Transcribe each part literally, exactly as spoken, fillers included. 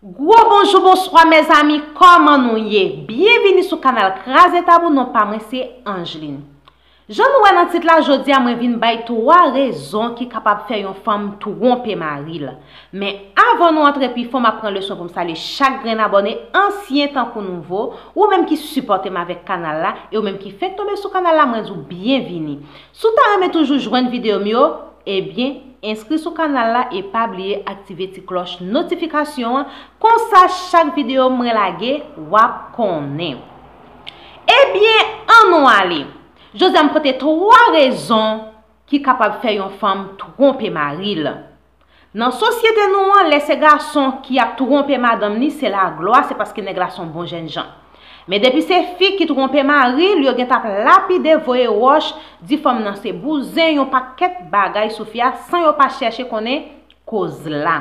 Gwo bonjou, bonswa mezanmi, kòman nou ye? Byenvini sou kanal Kraze Tab ou, non pa mwen se Angeline. Jan nou wè nan tit la, jodi a mwen vin bay twa rezon ki kapab fè yon fanm twonpe mari l. Men avan nou antre pi fon, m ap pran leson pou m salye chak grenn abòne, ansyen tankou nouvo, ou menm ki sipòte m avèk kanal la, e ou menm ki fenk tonbe sou kanal la, mwen di w byenvini. Si w ta renmen toujou jwenn videyo m yo, ebyen, enskri sou kanal la e pa bliye aktive ti klòch notifikasyon an, konsa chak videyo mwen lage, w ap konnen. Ebyen, ann nou ale. Jodi a m pote twa rezon ki kapab fè yon fanm twonpe mari l. Nan sosyete nou an, lè se gason ki ap twonpe madanm li, se laglwa, se paske nèg la se yon bon jènjan. Men depi se fi ki twonpe mari l, yo gentan ap lapide, voye wòch, di fanm nan se bouzen, yon pakèt bagay sou fi a, san yo pa chèche konnen koz la.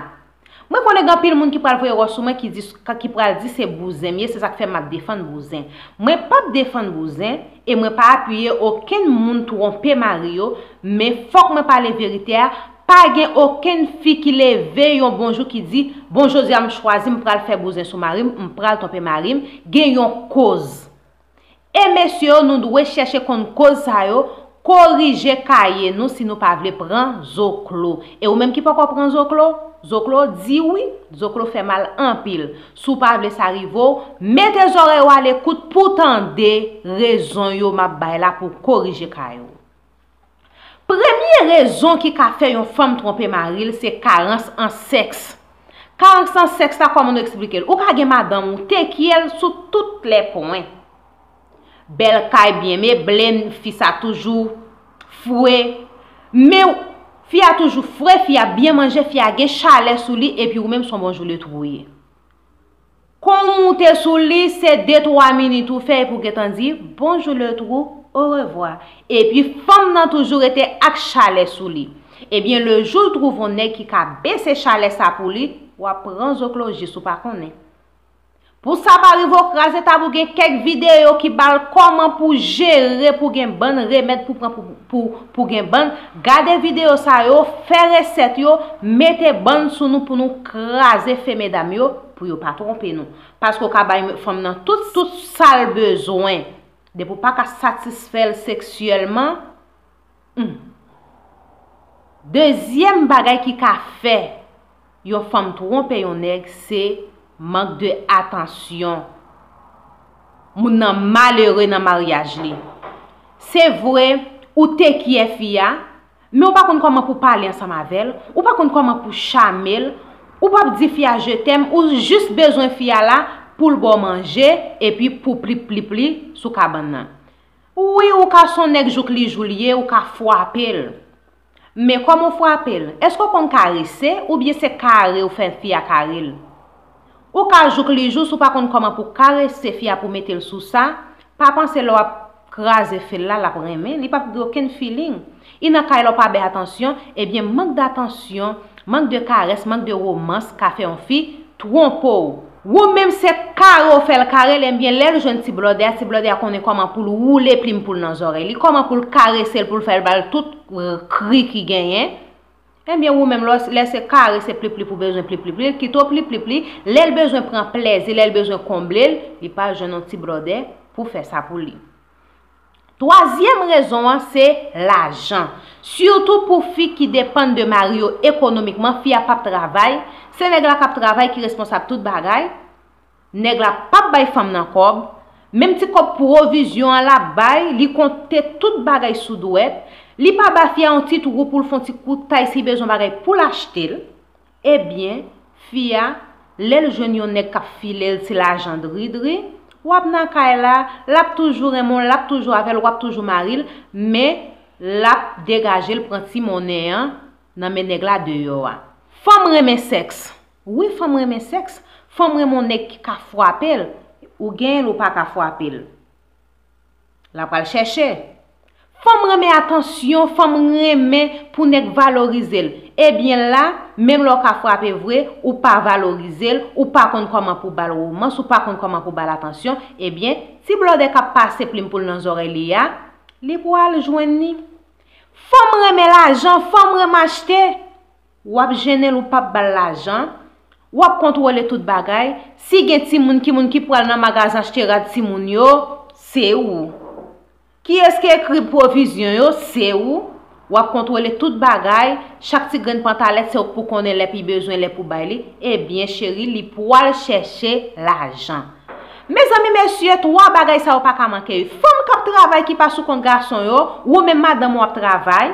Mwen konnen gen anpil moun ki pral voye wòch sou mwen, ki di, ki pral di se bouzen m ye, se sa k fè m ap defann bouzen. Mwen p ap defann bouzen, e mwen pa apiye okenn moun twonpe mari yo, men fòk mwen pale verite a, pa gen okenn fi ki leve yon bon jou ki di, bon, jodi a m chwazi, m pral fè bouzen sou mari m, m pral twonpe mari m, gen yon koz. E mesye yo, nou dwe chèche konn koz sa yo, korije kaye nou si nou pa vle pran zoklo. E ou menm ki poko pran zoklo, zoklo di wi, zoklo fè mal anpil. Si w pa vle sa rive w, mete zòrèy w alekout pou w tande rezon yo m ap bay la pou w korije kaye w. Premye rezon ki ka fè yon fanm twonpe mari l se karans an sèks. Karans an sèks la, kòman nou eksplike l? Ou ka gen madanm ou, te kyè l sou tout lè pwen. Bèl kay, byen meble, fi sa toujou fre. Men fi a toujou fre, fi a byen manje, fi a gen chalè sou li, epi ou menm se yon bonjou letwou w ye. Kon w moute sou li, se de twa minit ou fè epi w gentan di, bonjou letwou, orevwa. Epi fanm nan toujou rete ak chalè sou li. Ebyen, lejou l twouve yon nèg ki ka bese chalè sa pou li, w ap pran zoklo jis ou pa konnen. Pou sa pa rive w, Kraze Tab ou gen kèk videyo ki ba l kòman pou jere, pou gen bann remèd pou pran pou, pou, pou gen bann. Gade videyo sa yo, fè resèt yo, mete bann sou nou pou nou kraze fe medam yo, pou yo pa twonpe nou. Paske w ka bay fanm nan tout, tout sa l bezwen. Depi w pa ka satisfè l seksyèlman, hmm. Dezyèm bagay ki ka fè yon fanm twonpe yon nèg, se mank de atansyon. Moun nan malere nan maryaj li. Se vre, ou te kyè fi a, men ou pa konn kòman pou pale ansanm avè l, ou pa konn kòman pou chame l, ou p ap di fi a je t'aime, ou jis bezwen fi a la pou l ba w manje, epi pou plip plip li sou kabann nan. Wi, ou ka se yon nèg jouk li jou l ye, ou ka frape l. Men kòman w frape l? Èske w konn karese oubyen se kare ou fè fi a kare l? Ou ka jouk li jou, si w pa konn kòman pou karese fi a pou mete l sou sa, pa panse lè w ap kraze fil la, l ap renmen, li p ap gen okenn feeling. E nan kay la w pa bay atansyon, ebyen mank de atansyon, mank de karès, mank de womans ka fè yon fi twonpe w. Ou menm se kare w fè l kare l, ebyen lè l jwenn ti blòdè a, ti blòdè a konnen kòman pou l woule plim pou l nan zòrèy li, kòman pou l karese l, pou l fè l ba l tout, euh, kri ki genyen. Ebyen ou menm lè, lè se kare, se plip plip ou bezwen plip plip li, kite w plip plip li, lè l bezwen pran plèzi, lè l bezwen konble l, li pa jwenn yon ti blòdè pou fè sa pou li. Twazyèm rezon an se lajan. Sitou pou fi ki depann de mari yo ekonomikman, fi a p ap travay, se nèg la k ap travay ki responsab tout bagay. Nèg la p ap bay fanm nan kòb, menm ti kòb pwovizyon an l ap bay, li konte tout bagay sou dwèt, li pa ba fi a yon ti twou pou l fè yon ti kout tay si bezwen bagay pou l achte l. Ebyen, fi a, lè l jwenn yon nèg k ap file l ti lajan dri dri, w ap nan kay la, l ap toujou renmen w, l ap toujou avè l, w ap toujou mari l, men l ap degaje l pran ti monnen an nan men nèg la deyò a. Fanm renmen sèks. Wi, fanm renmen sèks. Fanm renmen yon nèg ki ka frape l. Ou genyen l, ou pa ka frape l. L ap al chèche. Fanm renmen atansyon, fanm renmen pou nèg valorize l. Ebyen la, menm lè w ka frape vre, ou pa valorize l, ou pa konn kòman pou ba l womans, ou pa konn kòman pou ba l atansyon, ebyen, ti blòdè k ap pase plim pou l nan zòrèy li a, li pral jwenn li. Fanm renmen lajan, fanm renmen achte. W ap jennen l, ou p ap ba l lajan. W ap kontwole tout bagay. Si gen timoun ki moun ki pral nan magazen achte rad timoun yo, se ou. Kiyès ki ekri pwovizyon yo, se ou. W ap kontwole tout bagay. Chak ti grenn pantalèt, se ou k pou konnen lè pou bezwen, lè pou bay li. Ebyen, cheri, li pwal chèche lajan. Mezanmi, mesye, twa bagay sa yo pa ka manke. Fanm k ap travay ki pa sou kont gason yo, ou menm madanm ou ap travay,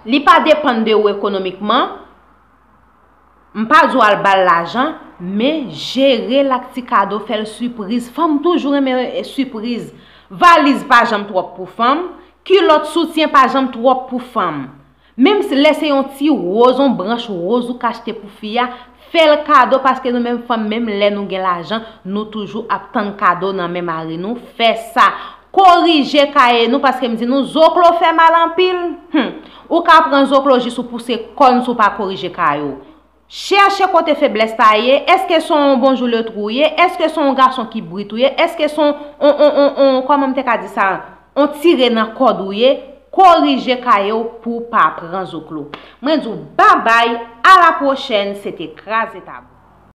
li pa depann de ou ekonomikman. M pa di w al ba l lajan, men jere l ak ti kado, fè l sipriz. Fanm toujou renmen, eh, sipriz. Valiz pa janm twòp pou fanm, kilòt, soutyen pa janm twòp pou fanm. Menm si lè se yon ti woz, yon branch woz ou ka achte pou fi a, fè l kado, paske nou menm fanm, menm lè nou gen lajan, nou toujou ap tann kado nan men mari nou. Fè sa. Korije kaye nou, paske m di nou, zoklo fè mal anpil. Hmm. Ou ka pran zoklo jis ou pouse kòn si w pa korije kaye w. Chèche kote feblès la ye. Èske se yon bonjou letwou w ye? Èske se yon gason ki brit ou ye? Èske se yon, on, on, on, on, kòman m te ka di sa? On tire nan kòd ou ye? Korije kaye w pou w pa pran zoklo. Mwen di w babay, a la pwochèn, se te Kraze Tabou.